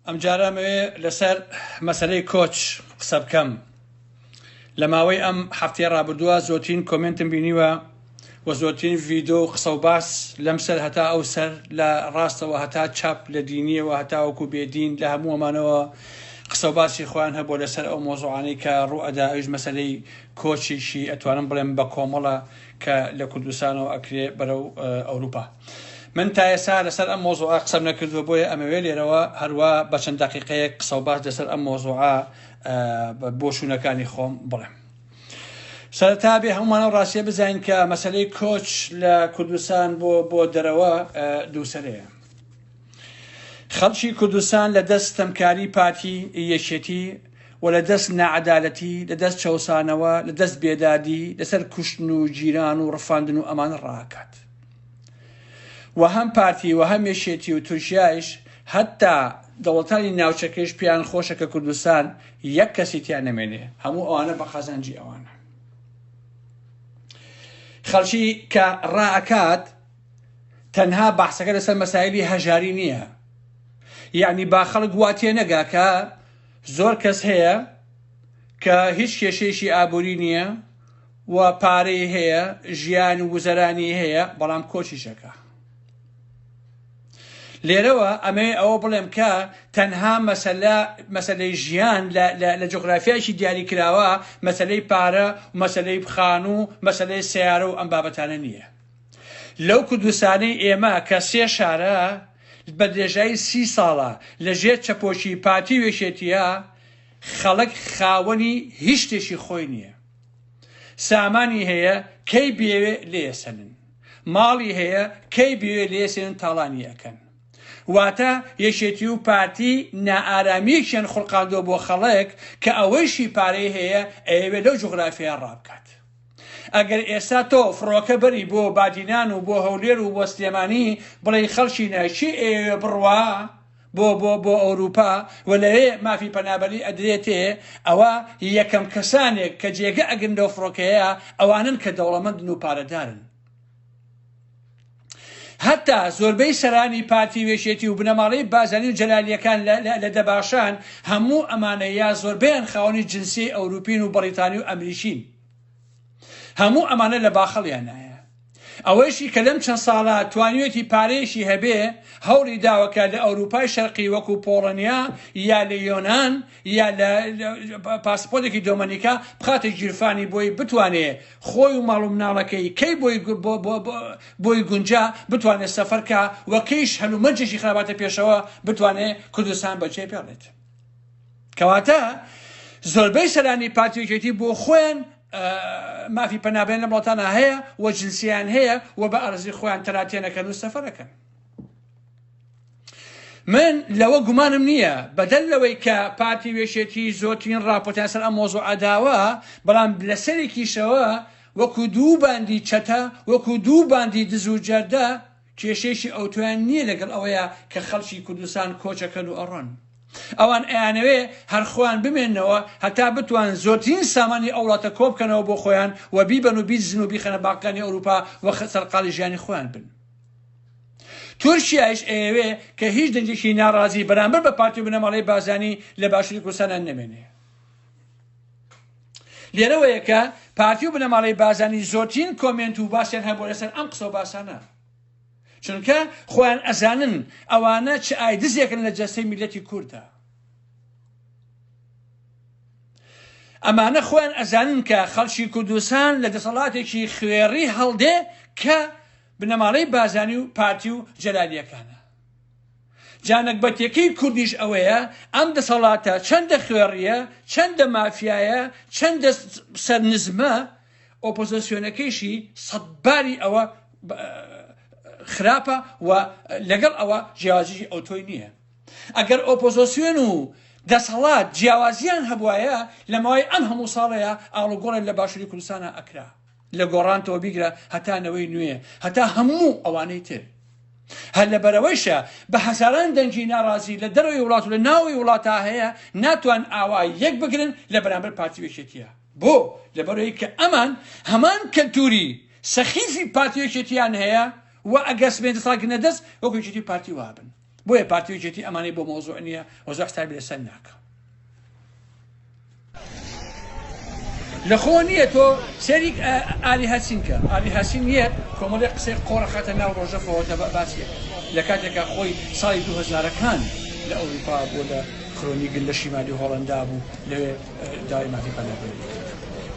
ئەمجارە ئەمەوێ لەسەر مەسەلەی کۆچ قسە بکەم. لە ماوەی ئەم هەفتەیە ڕابردووە زۆرترین کۆمێنتم بینیوە و زۆرترین ڤیدۆ و قسە و باس لەم سەر هەتا ئەو سەر لە ڕاستەوە هەتا چەپ لە دینیەوە هەتاوەکو بێدین لە هەموو ئەمانەوە قسە و باسی خۆیان هەبووە لەسەر ئەو مۆزوعانەی کە ڕووئەدا ئەویش مەسەلەی کۆچێکی ئەتوانم بڵێم بە کۆمەڵە کە لە کوردستانەوە ئەکرێ بەرەو ئەوروپا. من تا ئێستا لەسەر ئەم مۆزوعە قسەم نەکردووە بۆیە ئەمەوێ لێرەوە هەروا بە چەند دەقیقەیەک قسە و باس لەسەر ئەم مۆزوعە بۆچوونەکانی خۆم بڵێم. سەرەتا بێ هەموومان ئەو ڕاستیە بزانین کە مەسەلەی کۆچ لە کوردستان بۆ بۆ دەرەوە دووسەرەیە. خەڵکی کوردستان لە دەست ستەمکاری پارتی یەکێتی و لە دەست ناعەدالەتی، لە دەست چەوسانەوە، لە دەست بێدادی، لەسەر کوشتن و گیران و ڕفاندن و ئەمانە ڕاکات. و هەم پارتی و هەم یەکێتی و تورکیایش هەتا دەوڵەتانی ناوچەکەیش پێیان خۆشە کە کوردستان یەک کەسی تیا نەمێنێ، هەموو ئەوانە بە قازانجی ئەوانە. خەڵکی کە ڕائەکات تەنها بەحسەکە لەسەر مەسایلی هەژاری نییە، یەعنی با خەڵک وا تێنەگا کە زۆر کەس هەیە کە هیچ کێشەیەکی ئابووری نییە و پارەی هەیە، ژیان و گوزەرانی هەیە، بەڵام کۆچیش ئەکا. لێرەوە ئەمەوێ ئەوە بڵێم کە تەنها مەسەلە مەسەلەی ژیان لە لە جوغرافیایەکی دیاریکراوە، مەسەلەی پارە و مەسەلەی خانوو، مەسەلەی سەیارە و ئەم بابەتانە نییە. لەو کوردستانەی ئێمە کە سێ شارە بە درێژایی سی ساڵە لە ژێر چەپۆکی پارتی و یەکێتییە، خەڵک خاوەنی هیچ شتێکی خۆی نییە. سامانی هەیە کەی بیەوێ لێیەسەنن. ماڵی هەیە کەی بیەوێ لێیەسێنن تاڵانی ئەکەن. واتە یەکێتی و پارتی نائارامییەکیان خوڵقاندووە بۆ خەڵک کە ئەوەیشی پارەی هەیە ئەیەوێ لەو جوغرافیایە ڕابکات. ئەگەر ئێستا تۆ فڕۆکە بەری بۆ بادینان و بۆ هەولێر و بۆ سلێمانی بڵێی خەڵکینە کێ ئەیەوێ بڕوا بۆ بۆ بۆ ئەوروپا و لەوێ مافی پەنابەری ئەدرێتێ ئەوە یەکەم کەسانێک کە جێگە ئەگرن لەو فڕۆکەیە ئەوانەن کە دەوڵەمەندن و پارەدارن. هەتا زۆربەی سەرانی پارتی و یەکێتی و بنەماڵەی بارزانی و جەلالیەکان لە دەباشان هەموو ئەمانە یا زۆربەیان خاوەنی جنسیەی ئەوروپین و بەڕیتانی و ئەمریکین. هەموو ئەمانە لە باخەڵیانایە. ئەوەیشی کە لەم چەند ساڵە توانیوێتی پارەیەکی هەبێ هەوڵی داوە کە لە ئەوروپای شەرقی وەکو پۆڵۆنیا یا لە یۆنان یا لە پاسپۆرتێکی دۆمەنیکا بخاتە گیرفانی بۆی بتوانێ خۆی و ماڵ و مناڵەکەی کەی بۆی بۆی گونجا بتوانێت سەفەر کا و کەیش هەلومەرجێکی خراپاتە پێشەوە بتوانێ کوردستان بەجێ بێڵێت. کەواتە زۆربەی سەرانی پارتی و یەکێتی بۆ خۆیان مافی پەنابەران لەم وڵاتانە هەیە و جنسیان هەیە و بە ئارەزوی خۆیان تەراتێنەکەن و سەفەرەکەن. من لەوە گومانم نییە بەدەر لەوەی کە پارتی و یەکێتی زۆرترین ڕاپۆرتیان سەر ئەم مۆزوعە داوە، بەڵام لەسەرێکیشەوە وەکو دوو باندی چەتە، وەکو دوو باندی دز و جەردە کێشەیەکی ئەوتۆیان نییە لەگەڵ ئەوەیا کە خەڵکی کوردستان کۆچەکەن و ئەڕۆن. ئەوان ئەیانەوێ هەر خۆیان بمێننەوە هەتا بتوانن زۆرترین سامانی ئەو وڵاتە کۆبکەنەوە بۆ خۆیان و بیبەن و بیدزن و بیخەنە بانقەکانی ئەوروپا و سەرقاڵی ژیانی خۆیان بن. تورکیایش ئەیەوێ کە هیچ دەنگێکی ناڕازی بەرامبەر بە پارتی و بنەماڵەی بارزانی لە باشوری کوردستانا نەمێنێ. لێرەوەیە کە پارتی و بنەماڵەی بارزانی زۆرترین کۆمێنت و باسیان هەبووە لەسەر ئەم قسە و باسانە. چونکە خۆیان ئەزانن ئەوانە چ ئایدزێکن لە جەستەی میللەتی کورددا. ئەمانە خۆیان ئەزانن کە خەڵکی کوردستان لە دەسەڵاتێکی خوێڕی هەڵدێ کە بنەماڵەی بارزانی و پارتی و جەلالیەکانە. جا نەگبەتیەکەی کوردیش ئەوەیە ئەم دەسەڵاتە چەندە خوێڕیە، چەندە مافیایە، چەندە سەرنزمە، ئۆپۆزسیۆنەکەیشی سەدباری ئەوە خراپە و لەگەڵ ئەوە جیاوازیی ئەوتۆی نییە. ئەگەر ئۆپۆزۆسیۆن و دەسەڵات جیاوازیان هەبوایە لە ماوەی ئەم هەموو ساڵەیا ئاڵوگۆڕێک لە باشووری کوردستانا ئەکرا. لە گۆڕانتەوە بیگرە هەتا نەوەی نوێ هەتا هەموو ئەوانەی تر. هەر لەبەرئەوەیشە بە هەزاران دەنگی ناڕازی لە دەرەوەی وڵات و لە ناوەوەی وڵاتا هەیە ناتوان ئاوا یەک بگرن لە بەرامبەر پارتی و یەکێتییا. بۆ؟ لەبەرئەوەی کە ئەمان هەمان کەلتوری سەخیفی پارتی و یەکێتییان هەیە و ئەگەر سبەینێ دەسەڵات گرنە دەست وەکو یەکێتی و پارتی وابن. بۆیە پارتی و یەکێتی ئەمانەی بۆ مەوزوع نییە و زۆر حسابی لەسەر ناکا. لە خۆ نییە تۆ سەیری ئالی هەسین کە ئالی هەسین یەت کۆمەڵێک قسەی قۆڕ ئەخاتە ناو ڕۆژەفەوە تە باسی ئەکات لە کاتێکا خۆی ساڵی دووهەزارەکان لە ئەوروپا بووە لە خرۆنیگن لە شیمالی هۆڵەندا بوو لەوێ داوای مافی پەنابەری کرد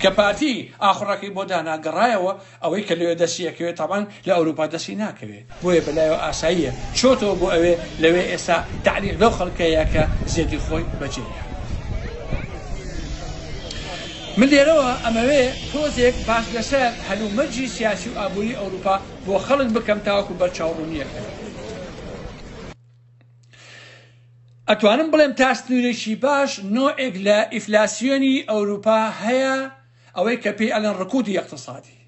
کە پارتی ئاخوڕەکەی بۆ دانا گەڕایەوە ئەوەی کە لەوێ دەستی ئەکەوێ تەبعەن لە ئەوروپا دەستی ناکەوێ بۆیە بەلایەوە ئاساییە چۆتەوە بۆ ئەوێ لەوێ ئێستا تەعلیق لەو خەڵکەیە کە زێدی خۆی بەجێیە. من لێرەوە ئەمەوێ تۆزێک باس لەسەر هەلومەرجی سیاسی و ئابووری ئەوروپا بۆ خەڵک بکەم تاوەکو بەرچاوڕوونییەک هەبێت. ئەتوانم بڵێم تا سنوورێکی باش نۆعێک لە ئیفلاسیۆنی ئەوروپا هەیە ئەوەی کە پێی ئەڵێن ڕکودی ئیقتسادی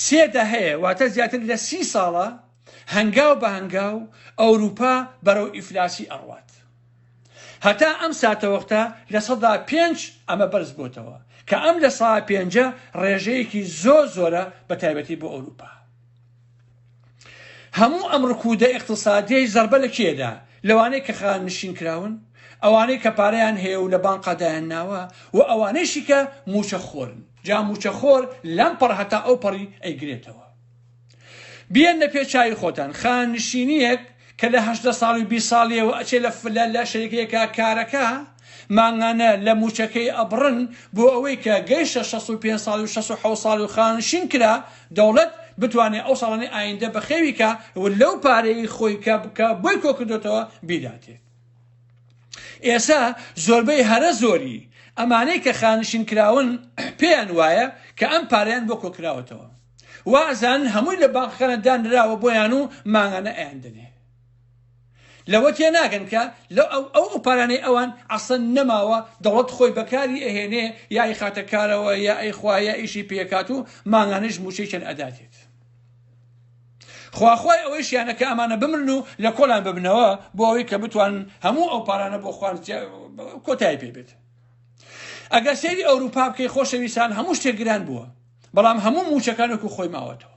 سێ دەهەیە واتە زیاتر لە سی ساڵە هەنگاو بە هەنگاو ئەوروپا بەرەو ئیفلاسی ئەڕوات هەتا ئەم ساتەوەختە 5% ئەمە بەرز بۆتەوە کە ئەم لە سا پێنجە ڕێژەیەکی زۆر زۆرە بە تایبەتی بۆ ئەوروپا. هەموو ئەم ڕکودە ئیقتسادیەی زەربە لە کێدا؟ لەوانەی کە خانەنشین کراون، ئەوانەی کە پارەیان هەیە و لە بانقا دایان ناوە و ئەوانەیشی کە مووچە خۆرن. جا مووچە خۆر لەم پەڕ هەتا ئەو پەڕی ئەیگرێتەوە. بیەننە پێ چاوی خۆتان خانەنشینیەک کە لە 18 ساڵی و 20 ساڵیەوە ئەچێ لە لە شەریکەیەکا کارەکا، مانگانە لە مووچەکەی ئەبڕن بۆ ئەوەی کە گەیشتە 65 ساڵی و 67 ساڵی و خانەنشین کرا دەوڵەت بتوانێ ئەو ساڵانەی ئایندە بەخێوی کا و لەو پارەی خۆی کە کە بۆی کۆکردۆتەوە بیداتێ. ئێسا زۆربەی هەرە زۆری ئەمانەی کە خانشین کراون پێیان وایە کە ئەم پارەیان بۆ کۆکراوەتەوە وا ئەزانن هەمووی لە بانقەکانە دانراوە بۆیان و مانگانە ئەیاندەنێ. لەوە تێناگەن کە لەو ئەو ئەو پارانەی ئەوان ئەسڵەن نەماوە دەوڵەت خۆی بەکاری ئەهێنێ یا ئەیخاتە کارەوە یا ئەیخوا یا ئیشی پێکات و مانگانەش موچەی چەند ئەداتێت خواخوای ئەوەیشیانە کە ئەمانە بمرن و لە کۆلان ببنەوە بۆ ئەوەی کە بتوانن هەموو ئەو پارانە بۆ خوان کۆتایی پێ بێت ئەگەر سەیری ئەوروپا بکەی خۆشەویستان هەموو شتێک گران بووە بەڵام هەموو موچەکان وەکو خۆی ماوەتەوە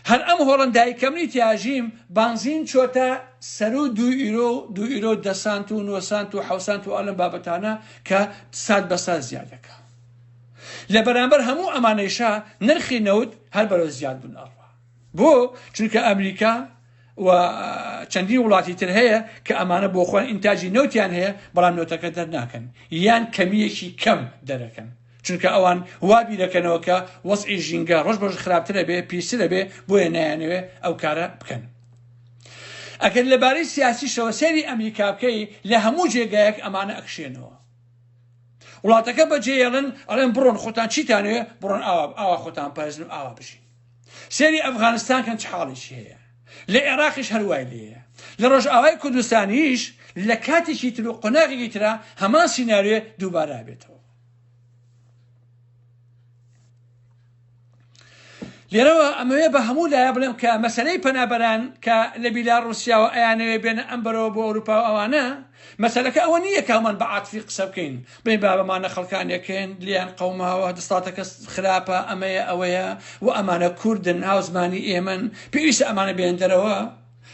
هەر ئەم هۆڵەندای کە منی تیاژیم بانزین چۆتە سەرو دوو ئیرۆ و دوو ئیرۆ دە سانت و نۆ سانت و حەوت سانت و ئەلەم بابەتانە کە سات بە سات زیاد دەکا. لە بەرامبەر هەموو ئەمانەیشا نرخی نەوت هەر بەرەو زیاد بوون ئەڕوا. بۆ؟ چونکە ئەمریکا و چەندین وڵاتی تر هەیە کە ئەمانە بۆ خۆیان ئینتاجی نەوتیان هەیە بەڵام نەوتەکە دەرناکەن یان کەمییەکی کەم دەرەکەن. چونکە ئەوان وا بیرەکەنەوە کە وەزعی ژینگە ڕۆژ بەڕۆژ خراپتر ئەبێ، پیستر ئەبێ، بۆیە نایانەوێ ئەو کارە بکەن. ئەگەر لەبارەی سیاسیشەوە سەیری ئەمریکا بکەی لە هەموو جێگایەک ئەمانە ئەکشێنەوە. وڵاتەکە بەجێیەڵن ئەڵێن بڕۆن خۆتان چیتانەوێ بڕۆن ئاوا ئاوا خۆتان پارێزن و ئاوا بژین. سەیری ئەفغانستان کەن چ حاڵێکی هەیە. لە عێراقیش هەر وای لێیە. لە ڕۆژئاوای کوردستانیش لە کاتێکی تر و قۆناغێکی ترا هەمان سیناریۆ دووبارە ئەبێتەوە. لێرەوە ئەمەوێ بە هەموو لایە بڵێم کە مەسەلەی پەنابەران کە لە بیلاڕوسیاوە ئەیانەوێ بێنە ئەم بەرەوە بۆ ئەوروپا و ئەوانە مەسەلەکە ئەوە نییە کە هەمان بە عاتفی قسە بکەین بڵێین بابەمانە خەڵکانێکن لێیان قەوماوە دەسەڵاتەکە خراپە ئەمەیە ئەوەیە و ئەمانە کوردن هاوزمانی ئێمەن پێویستە ئەمانە بێن دەرەوە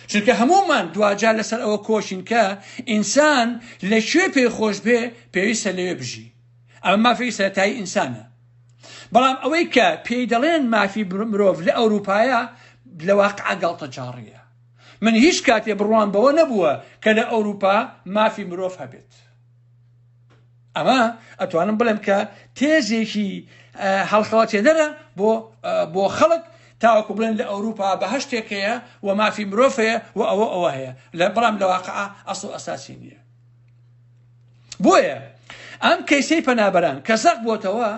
چونکە هەموومان دواجار لەسەر ئەوە کۆشین کە ئینسان لە کوێ پێی خۆش بێ پێویستە لەوێ بژی ئەمە مافێکی سەرەتایی ئینسانە بەڵام ئەوەی کە پێی دەڵێن مافی مرۆڤ لە ئەوروپایە لە واقع گاڵتەجاڕیە من هیچ کاتێ بڕوام بەوە نەبووە کە لە ئەوروپا مافی مرۆڤ هەبێت ئەمە ئەتوانم بڵێم کە تێزێکی هەڵخەڵەتێنەرە بۆ بۆ خەڵک تاوەکو بڵێن لە ئەوروپا بەهشتێک هەیە و مافی مرۆڤ هەیە و ئەوە ئەوە هەیە لە بەڵام لە واقع ئەسڵ ئەساسی نییە بۆیە ئەم کەیسەی پەنابەران کە زەق بۆتەوە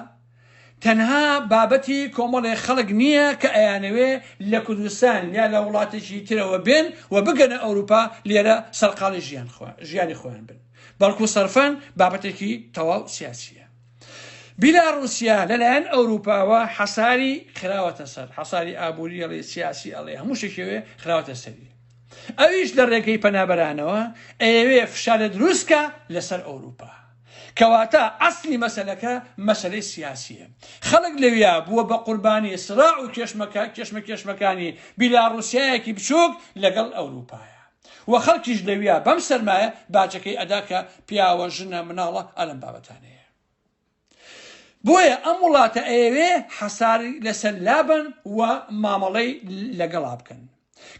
تەنها بابەتی کۆمەڵێ خەڵک نییە کە ئەیانەوێ لە کوردستان یا لە وڵاتێکی ترەوە بێن و بگەنە ئەوروپا لێرە سەرقاڵی ژیان ژیانی خۆیان بن بەڵکو سەرفەن بابەتێکی تەواو سیاسیە. بیلاڕوسیا لەلایەن ئەوروپاوە حەساری خراوەتە سەر، حەساری ئابووری ئەڵێ سیاسی ئەڵێ هەموو شتێکی خراوەتە سەری. ئەویش لە ڕێگەی پەنابەرانەوە ئەیەوێ فشارە دروستکا لەسەر ئەوروپا. کەواتە ئەسلی مەسەلەکە مەسەلەی سیاسیە. خەڵک لەویا بووە بە قوربانی سراع و کێشمەکە کێشمەکێشمەکانی بیلاڕوسیایەکی بچووک لەگەڵ ئەوروپایە. وە خەڵکیش لەویا بەم سەرمایە باجەکەی ئەدا کە پیاوە، ژنە، مناڵە ئا لەم بابەتانەیە. بۆیە ئەم وڵاتە ئەیەوێ حەساری لەسەر لابەن و مامەڵەی لەگەڵا بکەن.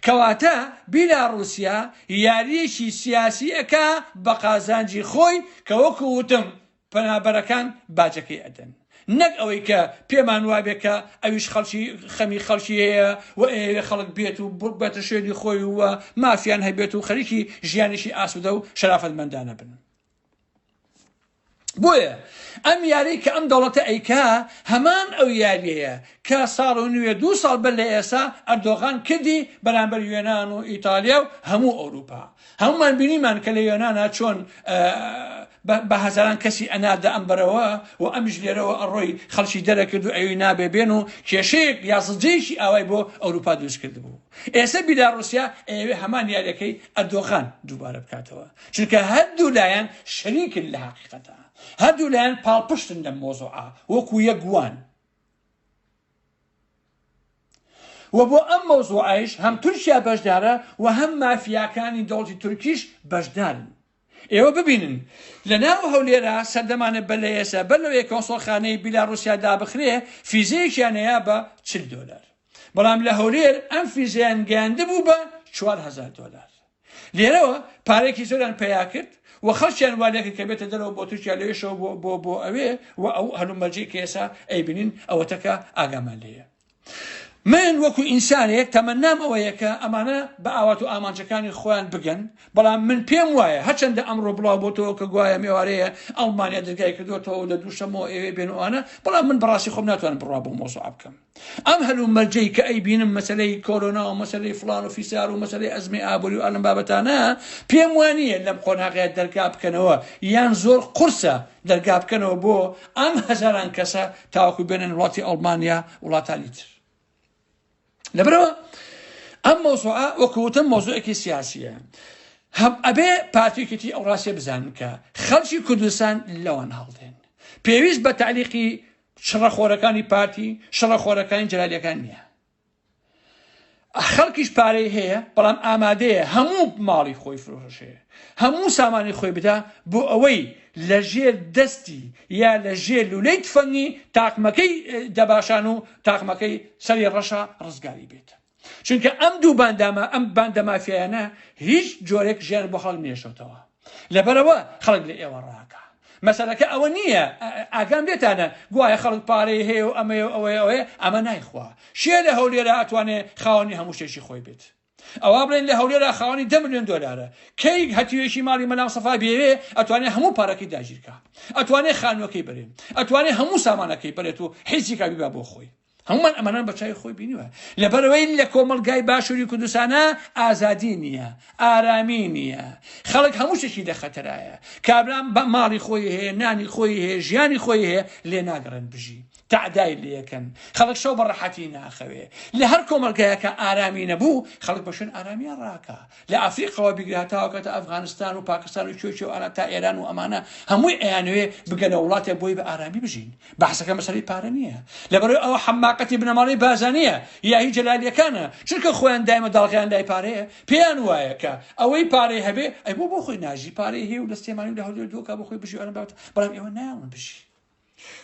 کەواتە بیلاڕوسیا یارییەکی سیاسی ئەکا بە قازانجی خۆی کە وەکو وتم پەنابەرەکان باجەکەی ئەدەن. نەک ئەوەی کە پێمان وابێ کە ئەویش خەڵکی خەمی خەڵکی هەیە و ئەیەوێ خەڵک بێت و بێتە شوێنی خۆی و مافیان هەبێت و خەریکی ژیانێکی ئاسوودە و شەرافەتمەندانە بن. بۆیە ئەم یاری کە ئەم دەوڵەتە ئەیکا هەمان ئەو یاریەیە کە ساڵ و نوێ دوو ساڵ بەر لە ئێسا ئەردۆغان کردی بەرامبەر یۆنان و ئیتالیا و هەموو ئەوروپا. هەموومان بینیمان کە لە یۆنانا چۆن بە هەزاران کەسی ئەناردە ئەم بەرەوە و ئەمیش لێرەوە ئەڕۆی خەڵکی دەرەکرد و ئەوی نابێ بێن و کێشەیەک یا زجەیەکی ئاوای بۆ ئەوروپا دروست کردبوو. ئێستا بیلاڕوسیا ئەیەوێ هەمان یاریەکەی ئەردۆغان دووبارە بکاتەوە. چونکە هەردوو لایەن شەریکن لە هەقیقەتا، هەردوو لایەن پاڵپشتن لەم مۆزوعە وەکو یەک وان. و بۆ ئەم مەوزوعەیش هەم تورکیا بەشدارە و هەم مافیاکانی دەوڵەتی تورکیش بەشدارن. ئێوە ببینن لە ناو هەولێرا سەردەمانە بەر لە ئێستا بەر لەوەی کۆنسۆڵخانەی بیلاڕوسیا دابخرێ فیزەیەکیان هەیە بە 40 دۆلار بەڵام لە هەولێر ئەم فیزەیان گەیاندبوو بە 4000 دۆلار. لێرەوە پارەیەکی زۆریان پەیا کرد و خەڵکیان وا لێکرد کە بێتە دەرەوە بۆ تورکیا لەوێشەوە بۆ بۆ بۆ ئەوێ و ئەو هەلومەرجەی کە ئێستا ئەیبینین ئەوەتەکە ئاگامان لێیە. من وەکو ئینسانێک تەمەنام ئەوەیە کە ئەمانە بە ئاوات و ئامانجەکانی خۆیان بگەن، بەڵام من پێم وایە هەرچەندە ئەمڕۆ بڵاو بۆتەوە کە گوایە مێوارەیە ئەڵمانیا دەرگای کردوەتەوە و لە دووشەمەوە ئێوێ بێن و ئەوانە، بەڵام من بەڕاستی خۆم ناتوانم بڕوا بەو مەوزوعە بکەم. ئەم هەلومەرجەی کە ئەیبینم مەسەلەی کۆرۆنا و مەسەلەی فڵان و فیسار و مەسەلەی ئەزمەی ئابووری و ئەلم بابەتانە پێم وانییە لەم قۆناغەیە دەرگا بکەنەوە یان زۆر قورسە دەرگا بکەنەوە بۆ ئەم هەزاران کەسە تاوەکو بێنن وڵاتی ئەڵمانیا وڵاتانی تر لەبەرەوە ئەم مەوزوعە وەکو وتم مەوزوعێکی سیاسیە هەم ئەبێ پارتیەکێتی ئەو ڕاستیە بزانن کە خەڵکی کوردستان لەوان هەڵدێن پێویست بە تعلیقی شڕەخۆرەکانی پارتی، شڕەخۆرەکانی جەلالیەکان نییە. خەڵکیش پارەی هەیە بەڵام ئامادەیە هەموو ماڵی خۆی فرۆشێ هەموو سامانی خۆی بدا بۆ ئەوەی لە ژێر دەستی یا لە ژێر لولەی تفەنگی تاقمەکەی دەباشان و تاقمەکەی سەری ڕەشە ڕزگاری بێت. چونکە ئەم دوو باندامە ئەم باندە مافیایانە هیچ جۆرێک ژیان بۆ خەڵک نێشۆتەوە لەبەرەوە خەڵک لە ئێوە ڕاکە مەسەلەکە ئەوە نییە ئاگام لێتانە گوایە خەڵک پارەی هەیە و ئەمەیە و ئەوەیە ئەوەیە ئەمە نایخوا شێ لە هەولێرە ئەتوانێ خاوەنی هەموو شتێکی خۆی بێت ئەوە بڵێن لە هەولێرە خاوەنی دە ملیۆن دۆلارە کەی هەتیوێکی ماڵی مەلام سەفا بێوێ ئەتوانێ هەموو پارەکەی داگیرکا ئەتوانێ خانووەکەی بەرێ ئەتوانێ هەموو سامانەکەی بەرێت و حیزی کا بیبا بۆ خۆی هەموومان ئەمانان بە چاوی خۆی بینیوە لەبەرەوەی لە کۆمەڵگای باشووری کوردستانە ئازادی نییە ئارامی نییە خەڵک هەموو شتێکی لە خەتەرایە کابرام بە ماڵی خۆی هەیە نانی خۆی هەیە ژیانی خۆی هەیە لێ ناگەڕێن بژی تەعدای لێکەن خەڵک شەو بە ڕەحەتی ناخەوێ لە هەر کۆمەڵگایەکە ئارامی نەبوو خەڵک بە شوێن ئارامیان ڕاکە لە ئەفریقەوە بیگرە هەتاوەکەتە ئەفغانستان و پاکستان و کوێ کوێ و ئەنا تا ئێران و ئەمانە هەمووی ئەیانەوێ بگەنە وڵاتێک بۆی بە ئارامی بژین بەحسەکە مەسەلەی پارە نییە لەبەرەوەی ئەوە حەماقەتی بنەماڵەی بازانیە یا هی جەلالیەکانە چونکە خۆیان دایمە داڵغیان لای پارەیە پێیان وایە کە ئەوەی پارەی هەبێ ئەی بۆ بۆ خۆی ناژی پارەی هەیە و لە سلێمانی و لە هەولێر دووکا بۆ خۆی بژی ئەرم بابەت بەڵام ئێوە نایەڵن بژی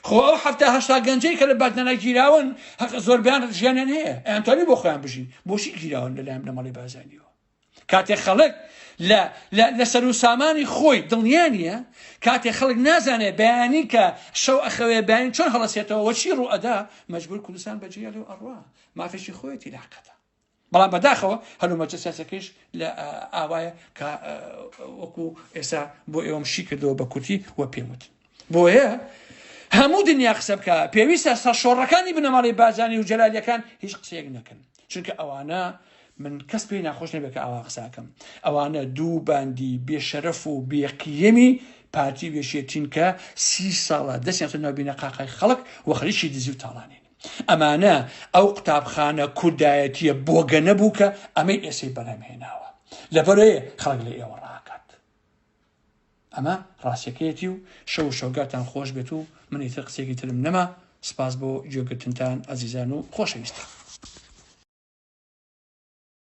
خۆ ئەو حەفتا هەشتا گەنجەی کە لە بادنانا گیراون هەق زۆربیان ژیانیان هەیە ئەیانتوانی بۆ خۆیان بژین بۆچی گیراون لەلایەن بنەماڵەی بارزانیەوە کاتێک خەڵک لە لە سەر و سامانی خۆی دڵنیا نییە کاتێک خەڵک نازانێت بەیانی کە شەو ئەخەوێ بەیانی چۆن هەڵەسێتەوە وە چی ڕوو ئەدا مەجبور کوردستان بەجێ لێ و ئەڕوا مافێکی خۆیەتی لە حەقەتە بەڵام بەداخەوە هەلومەرجە سیاسەکەیش لە ئاوایە کە وەکو ئێستا بۆ ئێوەم شی کردەوە بە کورتی و پێم وتن بۆیە هەموو دنیا قسە بکە پێویستە سەرشۆڕەکانی بنەماڵەی بازانی و جەلالیەکان هیچ قسەیەک نەکەن چونکە ئەوانە من کەس پێی ناخۆش نەبێت کە ئاوا قساکەم ئەوانە دوو باندی بێشەرەف و بێقیەمی پارتی وێشێتین کە سی ساڵە دەستیان ناو بینە قاقای خەڵک و خەریکی دزی و تاڵانین ئەمانە ئەو قوتابخانە کوردایەتیە بۆگەنە بوو کە ئەمەی ئێسەی بەرهەم هێناوە لەبەرەیە خەڵک لە ئێوە ڕاکات. ئەمە ڕاستیەکەیەتی و شەو و شەوگارتان خۆش بێت و من ئیتر قسەیەکی ترم نەما سپاس بۆ گوێگرتنتان ئەزیزان و خۆشەویستان.